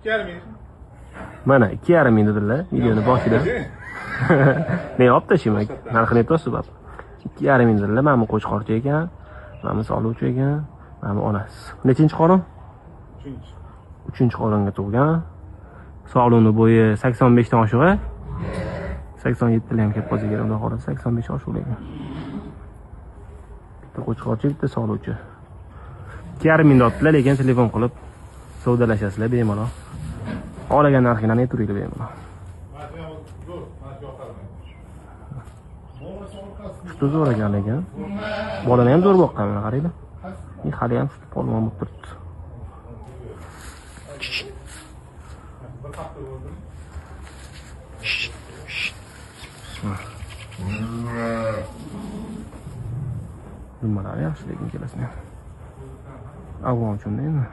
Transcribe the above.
2,5 ming. Mana 2,5 ming dedilar videoni boshida. Men olib tashlayman. Narxini aytyapsiz bab. 2,5 ming dedilar. Mana bu qo'chqorcha ekan, mana bu soluvchi ekan, mana bu onasi. Nechinchi qorin? 3. 3-qoringa tug'gan. Sog'lig'ini bo'yi 85 dan oshig'i. 87 ham kelib qolsa kerak, xudo xohlasa 85 oshiq lekin. Bitta qo'chqorcha, bitta sog'luvchi. 2,5 ming debdilar, lekin telefon qilib savdolashasizlar bemalol. Xohlagan narxinglarni aytaveringlar bemalol. Suti zo'r ekan lekin. Bolani ham zo'r boqqan, mana qaranglar. Hali ham suti polvon bo'lib turibdi. Nimalari yaxshi lekin kelasini ham. Afg'on uchun endi.